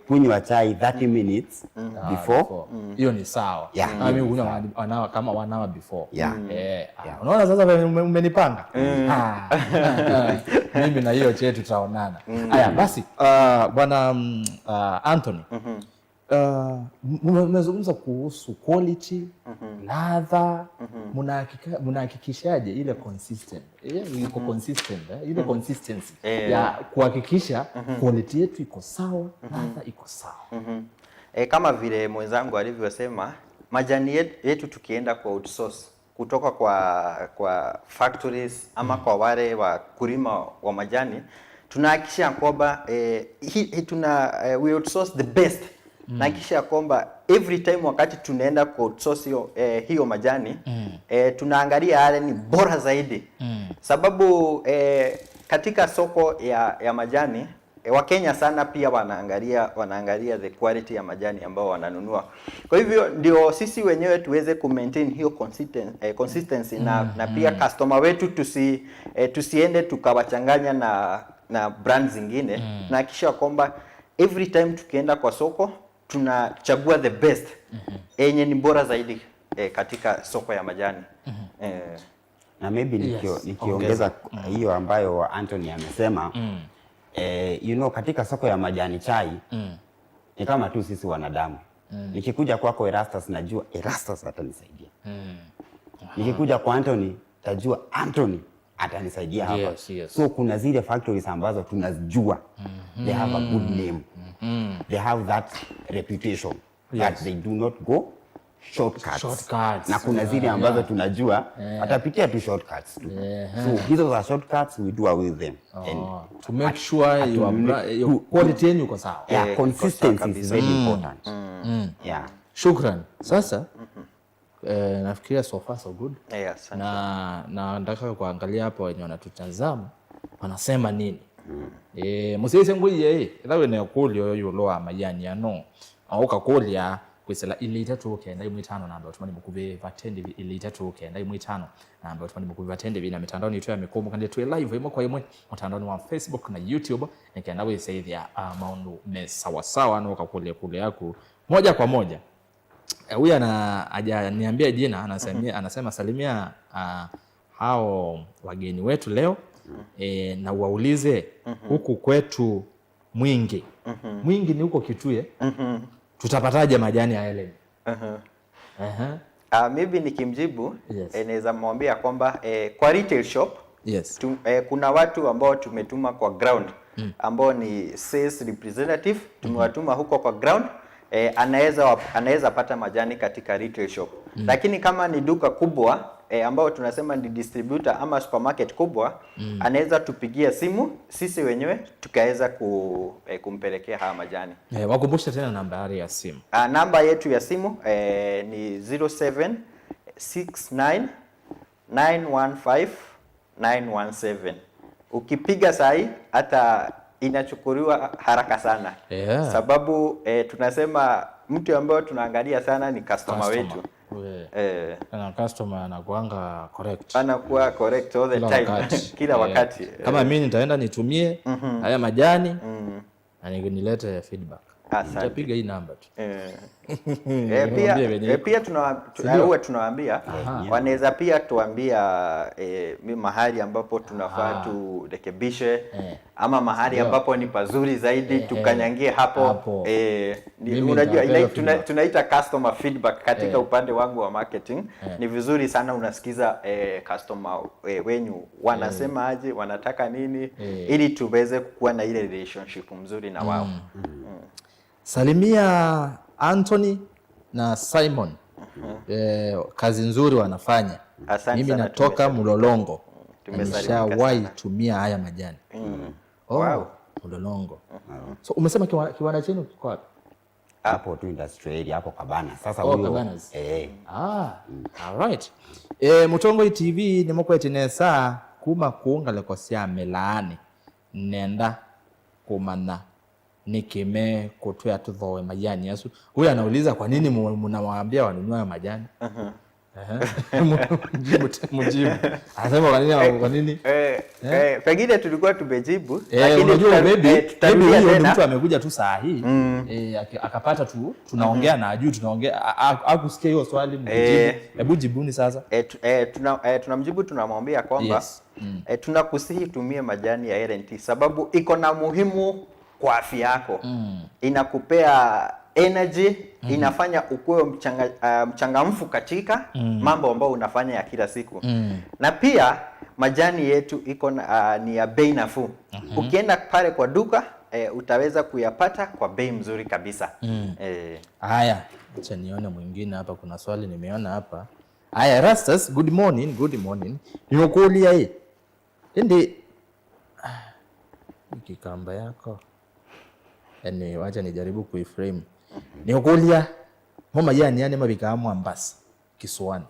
C: kunywa chai 30 minutes before.
A: Before. Hiyo ni sawa.
C: Yeah.
A: Kama mimi hukunywa 1 hour, kama 1 hour before.
C: Yeah.
A: Unaona sasa venye umenipanga? Ah. Mimi na hiyo chai tutaonana. Haya basi, bwana Anthony. Mmezungumza kuhusu quality, ladha, mnahakikishaje ile consistent, iko consistent, ile consistency ya kuhakikisha quality yetu iko sawa, ladha iko sawa?
B: Kama vile mwenzangu alivyosema, majani yetu tukienda kwa outsource kutoka kwa factories ama kwa wale wakulima wa majani, tunahakikisha kwamba we outsource the best. Nahakikisha kwamba every time wakati tunaenda ku outsource hiyo majani, tunaangalia yale ni bora zaidi, sababu katika soko ya majani, Wakenya sana pia wanaangalia the quality ya majani ambao wananunua. Kwa hivyo ndio sisi wenyewe tuweze ku maintain hiyo consistency na pia customer wetu tusiende tukawachanganya na brand zingine, na kisha kwamba every time tukienda kwa soko tunachagua the best yenye ni bora zaidi katika soko ya majani.
C: Na maybe nikiongeza hiyo ambayo Anthony amesema, katika soko ya majani chai ni kama tu sisi wanadamu. Nikikuja kwako Erastus, najua Erastus atanisaidia. Nikikuja kwa Anthony, tajua Anthony atanisaidia hapa. So kuna zile factories ambazo tunazijua they have a good name, they have that reputation that they do not go shortcuts.
A: Shortcuts.
C: Na kuna zile ambazo tunajua watapitia tu shortcuts tu. So hizo za shortcuts, we do away with them. And
A: Oh, to make sure your quality yenu iko sawa.
C: Yeah,
B: Iko sawa
C: consistency is
B: kabisa.
C: very important. Yeah.
A: Shukran. Sasa Nafikiria so far so good.
B: Yeah, asante.
A: Na nataka kuangalia hapo wenye wanatutazama wanasema nini. Musiise nguiye ithawe nekulio yulo wa majani ano aukakulya kwisela ili 3 9 1 5 namba utumani mukuve vatendi ili 3 9 1 5 namba utumani mukuve vatendi na mitandao yetu ya mikomo kandi tuwe live imwe kwa imwe mtandaoni wa Facebook na YouTube nikienda wisaidia maundu me sawa sawa no kakulya kule yako moja kwa moja. Huyu ana hajaniambia jina, anasema salimia hao wageni wetu leo na waulize huku kwetu Mwingi. Mwingi ni huko Kitui. Tutapataje majani ya Ellen?
B: Maybe nikimjibu,
A: Yes.
B: Naweza mwambia kwamba kwa retail shop kuna watu ambao tumetuma kwa ground ambao ni sales representative, tumewatuma huko kwa ground. Anaweza pata majani katika retail shop. Lakini kama ni duka kubwa ambao tunasema ni distributor ama supermarket kubwa, anaweza tupigia simu sisi wenyewe tukaweza kumpelekea haya majani.
A: Wakumbushe tena nambari ya simu.
B: Namba yetu ya simu ni 0769 915 917. Ukipiga sahi hata inachukuliwa haraka sana. Sababu tunasema mtu ambaye tunaangalia sana ni customer
A: Customer
B: wetu.
A: Na customer anakuanga correct.
B: Anakuwa correct all the
A: Kila
B: time.
A: wakati.
B: Kila wakati.
A: Kama mimi nitaenda nitumie haya majani na nilete feedback.
B: Asante.
A: Nitapiga hii namba tu.
B: Pia,
A: Mwambie venye iko.
B: pia
A: Sijui.
B: huwa tunawaambia wanaweza pia tuambia mahali ambapo tunafaa turekebishe ama mahali ambapo ni pazuri zaidi tukanyangie hapo.
A: Hapo. Mimi
B: Unajua,
A: nitapea feedback.
B: tunaita customer feedback katika upande wangu wa marketing. Ni vizuri sana unasikiza customer wenyu wanasema aje, wanataka nini, ili tuweze kuwa na ile relationship mzuri na wao.
A: Salimia Anthony na Simon. Kazi nzuri wanafanya.
B: Asante
A: Mimi
B: sana,
A: natoka Mlolongo.
B: Tumesalimika
A: Nishawahi
B: sana.
A: tumia haya majani. Oh,
B: Wow.
A: Mlolongo. So umesema kiwanda chenu kiko wapi?
C: Hapo tu industrial area hapo Kabana. Sasa
A: Oh,
C: huyo
A: Cabanas. All right. Mutongoi TV ni mokwetinesa kuma kuungalekosya melaani nenda kumana nikime kutwea tuthowe majani yasu. Huyu anauliza kwa nini mnawaambia wanunue haya majani? Mjibu, mjibu. Anasema kwa nini, kwa nini?
B: Pengine tulikuwa tumejibu, lakini
A: Unajua, maybe
B: tutarudia
A: huyo ni
B: tena.
A: mtu amekuja tu saa hii, akapata tu tunaongea na ajui tunaongea, hakusikia hiyo swali, mjibu. Hebu jibuni sasa.
B: Tunamjibu, tunamwambia kwamba tunakusihi tumie majani ya LNT sababu iko na muhimu kwa afya yako. Inakupea energy, inafanya ukuwe mchangamfu katika mambo ambayo unafanya ya kila siku. Na pia majani yetu iko na, ni ya bei nafuu. Ukienda pale kwa duka utaweza kuyapata kwa bei mzuri kabisa.
A: Haya, acha nione mwingine hapa, kuna swali nimeona hapa. Haya, Rastas, good morning, good morning. Nimekuulia hii. Ndi kikamba yako. Yaani wacha nijaribu kuiframe. Nikuulia mo majani yani mabika Mombasa Kisuani.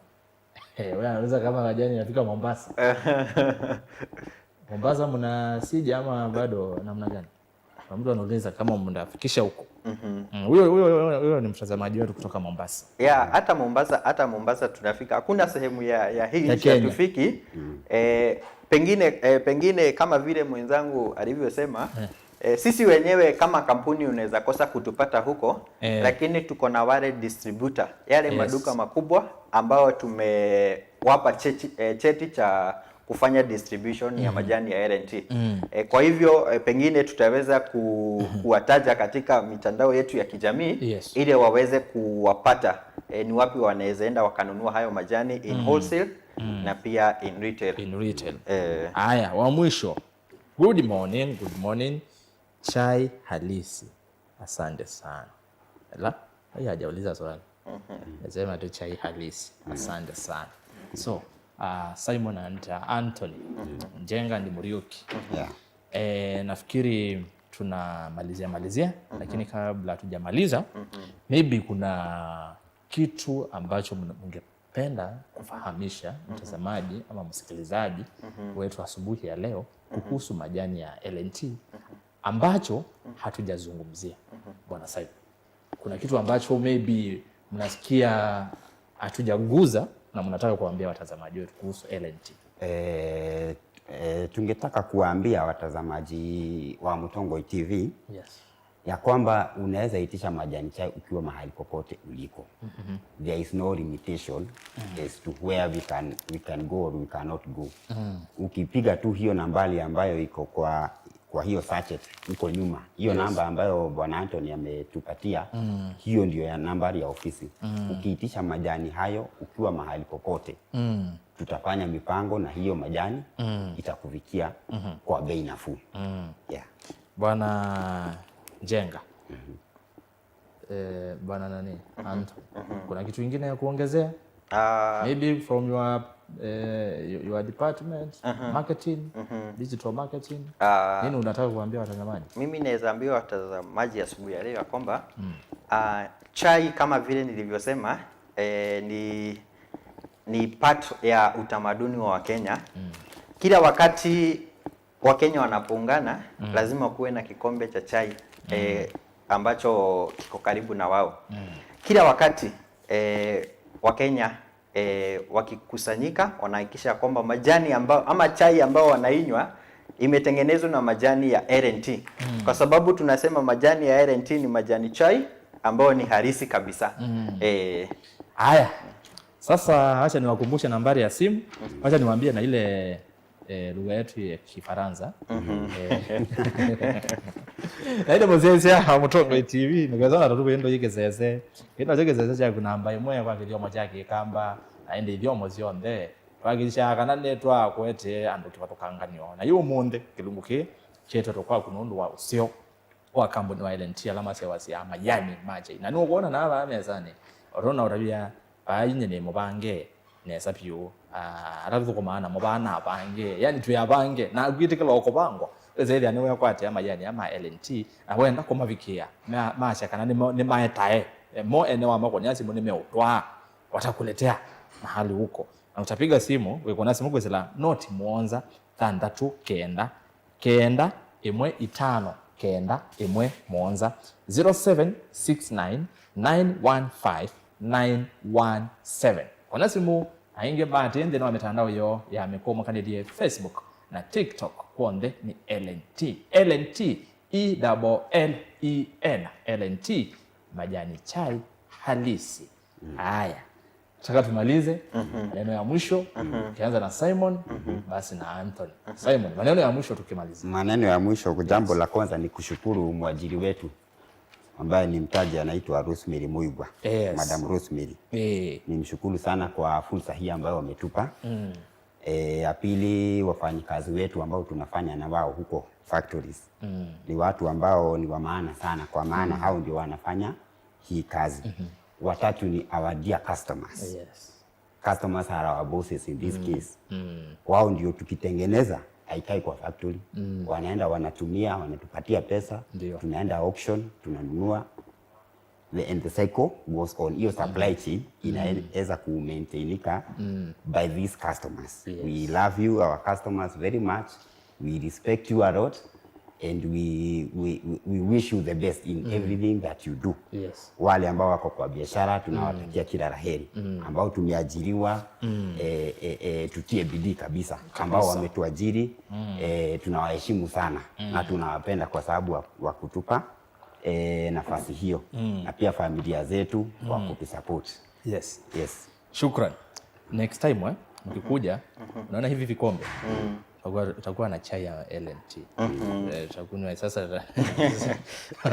A: Wewe anaweza kama majani yanafika Mombasa. Mombasa mna sija ama bado namna gani? Kuna mtu anauliza kama mnafikisha huko. Huyo ni mtazamaji wetu kutoka Mombasa.
B: Yeah, hata Mombasa tunafika. Hakuna sehemu ya hii
A: Ya
B: nchi
A: Kenya.
B: hatufiki. Pengine kama vile mwenzangu alivyosema, sisi wenyewe kama kampuni unaweza kosa kutupata huko, lakini tuko na wale distributor, yale maduka makubwa ambao tumewapa cheti cha kufanya distribution ya majani ya LNT. Kwa hivyo pengine tutaweza kuwataja katika mitandao yetu ya kijamii ili waweze kuwapata ni wapi wanaweza enda wakanunua hayo majani in wholesale na pia in retail.
A: In retail. Haya, wa mwisho. Good morning, good morning. Chai halisi. Asante sana. La, hii hajauliza swali. Nasema tu chai halisi. Asante sana. So, Simon and Anthony Njenga ndi Muriuki. Nafikiri tunamalizia malizia, lakini kabla hatujamaliza, maybe kuna kitu ambacho tungependa kufahamisha mtazamaji ama msikilizaji wetu asubuhi ya leo kuhusu majani ya LNT ambacho hatujazungumzia. Bwana Simon, kuna kitu ambacho maybe mnasikia hatujaguza na mnataka kuambia watazamaji wetu kuhusu LNT?
C: Tungetaka kuwaambia watazamaji wa Mutongoi TV ya kwamba unaweza itisha majani chai ukiwa mahali popote uliko. There is no limitation as to where we can go or we cannot go. Ukipiga tu hiyo nambari ambayo iko kwa hiyo sachet huko nyuma, hiyo namba ambayo Bwana Anthony ametupatia, hiyo ndio ya nambari ya ofisi. Ukiitisha majani hayo ukiwa mahali popote, tutafanya mipango na hiyo majani itakufikia kwa bei nafuu. Yeah.
A: Bwana Njenga, bwana nani, Anton, kuna kitu kingine ya kuongezea? Maybe from your department, marketing, digital marketing, nini unataka kuambia watazamaji?
B: Mimi naweza ambia watazamaji asubuhi ya leo ya kwamba chai kama vile nilivyosema, ni part ya utamaduni wa Wakenya. Kila wakati Wakenya wanapoungana, lazima kuwe na kikombe cha chai ambacho kiko karibu na wao. Kila wakati Wakenya wakikusanyika, wanahakikisha kwamba majani ambao ama chai ambao wanainywa imetengenezwa na majani ya LNT, kwa sababu tunasema majani ya LNT ni majani chai ambayo ni halisi kabisa.
A: Haya, sasa acha niwakumbushe nambari ya simu, acha niwaambie na ile lugha yetu ya Kifaransa. Na ile muzezi ya Mutongoi TV nikazana tatu endo yigezeze ino chigezeze cha kunamba imwe kwa kithiomo cha Gikamba na indi ithiomo cionthe twagica kana nĩ twakwete andu kivathukanganio na yu umuthi kilungu ki chietwe kwa kunundu wa usio wa kambuni wa LNT alama sewa majani mache na nukuona na aba mezani orona urabia bainye ni mubange nesa piu arathukumana namo bana bange, yani tuyabange na gwitikila ukubangwa ethia niwe kwatia majani ama LNT na wenda kumavikia macha kana ni maetae mo ene wa makonya simu ni meutwaa watakuletea mahali huko na utapiga simu wikona simu kwizila noti muonza thanthatu kenda kenda imwe itano kenda imwe muonza, 0769 915 917. Kona simu ainge bahati nthini wa mitandao yo ya mikumo kanidie Facebook na TikTok kwonthe ni LNT, LNT, E double L E N, LNT, majani chai halisi. Haya, nataka tumalize maneno ya mwisho, ukianza na Simon basi na Anthony. Simon, maneno ya mwisho tukimaliza.
C: Maneno ya mwisho, jambo la kwanza ni kushukuru mwajiri wetu ambaye ni mtaji anaitwa Rosemary Muigwa. Madam Rosemary. Nimshukuru sana kwa fursa hii ambayo wametupa. Ya pili, wafanyikazi wetu ambao tunafanya na wao huko factories. Ni watu ambao ni wa maana sana kwa maana hao ndio wanafanya hii kazi. Watatu ni our dear customers. Customers are our bosses in this case. Wao ndio tukitengeneza haikai kwa factory. Wanaenda wanatumia, wanatupatia pesa, tunaenda auction, tunanunua. And the cycle goes on. Hiyo supply chain inaweza kumaintainika by these customers. We love you, our customers, very much. We respect you a lot and we wish you the best in everything that you do. Wale ambao wako kwa biashara tunawatakia kila la heri. Ambao tumeajiriwa, tutie bidii kabisa. Ambao wametuajiri, tunawaheshimu sana na tunawapenda kwa sababu wa kutupa nafasi hiyo na pia familia zetu kwa kutusupport. Yes.
A: Shukran. Next time mkikuja, unaona hivi vikombe utakuwa na chai ya LNT. Tutakunywa sasa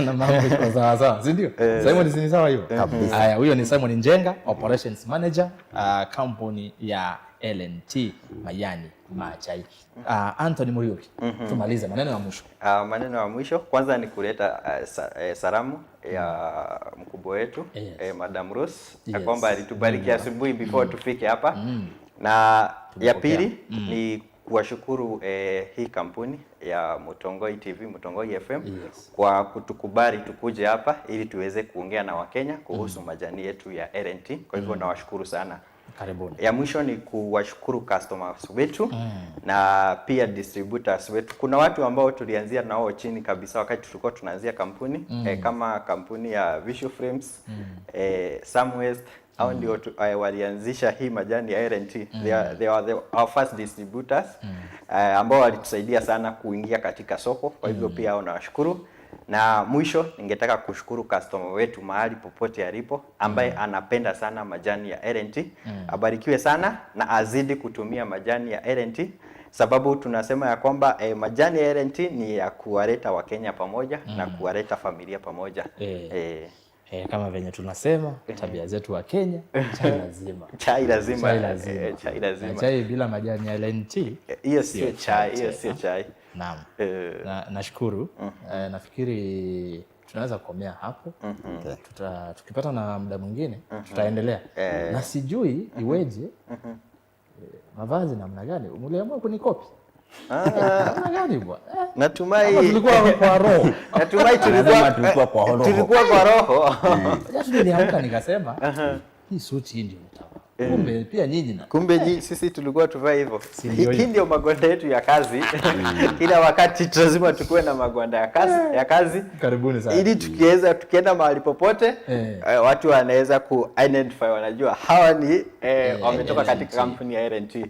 A: na mambo iko sawa sawa, si ndio? Simon, si ni sawa hiyo?
C: Kabisa.
A: Haya, huyo ni Simon Njenga, operations manager, kampuni ya LNT majani machai. Anthony Muriuki, tumalize maneno ya mwisho.
B: Maneno ya mwisho kwanza ni kuleta salamu ya mkubwa wetu, Madam Rose, ya kwamba alitubariki asubuhi before tufike hapa. Na ya pili ni kuwashukuru hii kampuni ya Mutongoi TV, Mutongoi FM, kwa kutukubali tukuje hapa ili tuweze kuongea na Wakenya kuhusu majani yetu ya LNT. Kwa hivyo nawashukuru sana.
A: Karibuni.
B: Ya mwisho ni kuwashukuru customers wetu na pia distributors wetu. Kuna watu ambao tulianzia nao chini kabisa wakati tulikuwa tunaanzia kampuni, kama kampuni ya Visual Frames, Samwest, hao ndio walianzisha hii majani ya L&T. They are our first distributors, ambao walitusaidia sana kuingia katika soko. Kwa hivyo pia hao nawashukuru. Na mwisho ningetaka kushukuru customer wetu mahali popote alipo ambaye anapenda sana majani ya L&T. Abarikiwe sana na azidi kutumia majani ya L&T, sababu tunasema ya kwamba majani ya L&T ni ya kuwaleta Wakenya pamoja na kuwaleta familia pamoja.
A: Kama venye tunasema tabia zetu wa Kenya, chai lazima.
B: Chai lazima.
A: Chai lazima.
B: Chai lazima.
A: Na chai bila majani ya L&T
B: Hiyo sio chai, hiyo
A: tena.
B: Sio chai.
A: Naam. Na nashukuru. Nafikiri tunaweza kukomea hapo. Tukipata na muda mwingine tutaendelea. Na sijui iweje, mavazi namna gani mliamua kunikopi? Namna gani bwana?
B: Natumai
A: Ama tulikuwa kwa roho.
B: Natumai
C: Anasema tulikuwa kwa roho.
B: Tulikuwa kwa roho.
A: Sasa niliamka nikasema hii suti hii ndio nitavaa. Kumbe pia nyinyi na
B: Kumbe sisi tulikuwa tuvae hivyo.
A: Si ndio
B: Hii
A: hivyo?
B: ndio magwanda yetu ya kazi. Kila wakati lazima tukuwe na magwanda ya kazi.
A: Karibuni sana.
B: Ili tukienda mahali popote, watu wanaweza ku identify, wanajua hawa ni wametoka katika
A: L&T.
B: Kampuni ya L&T.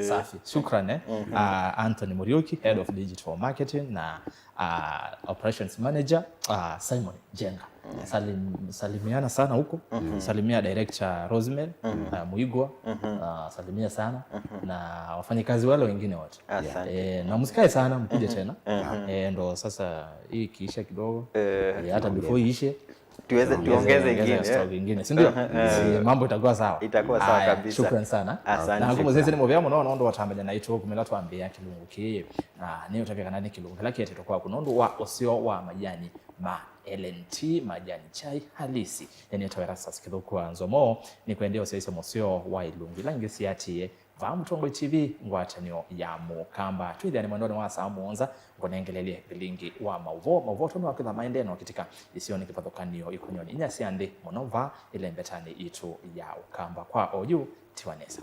A: Safi. Shukran, eh. Anthony Muriuki, Head of Digital Marketing, na Operations Manager Simon Jenga. Salimiana sana huko. Salimia Director Rosemary Muigwa. Salimia sana na wafanyikazi wale wengine wote.
B: Asante.
A: Na msikae sana, mkuje tena. Ndo sasa hii ikiisha kidogo, hata before iishe
B: Tuweze tuongeze ingine.
A: Stock ingine, si ndio? Si mambo itakuwa sawa?
B: Itakuwa sawa
A: Haya,
B: kabisa.
A: shukran sana.
B: Asante.
A: Na kumuzeze ni muvya muno nondo watambanya naito kumela twambia kilungu ki na niyo utavya kana ni kilungu kila kiete tokuwa kunondo wa osio wa majani ma L&T, majani chai halisi yani tawera sasa kidhukwa nzomo ni kuendea osio mosio wa ilungu ilange siatie va Mutongwe TV ngwatanio ya mukamba twithani mwendoni wa saa muonza ngonengelelie bilingi wa mauvo mauvo tono wakitha maendeno kitika isioni kipathukanio ikunyoni inya sia nthi muno va ile mbetani itu ya ukamba kwa oju tiwanesa.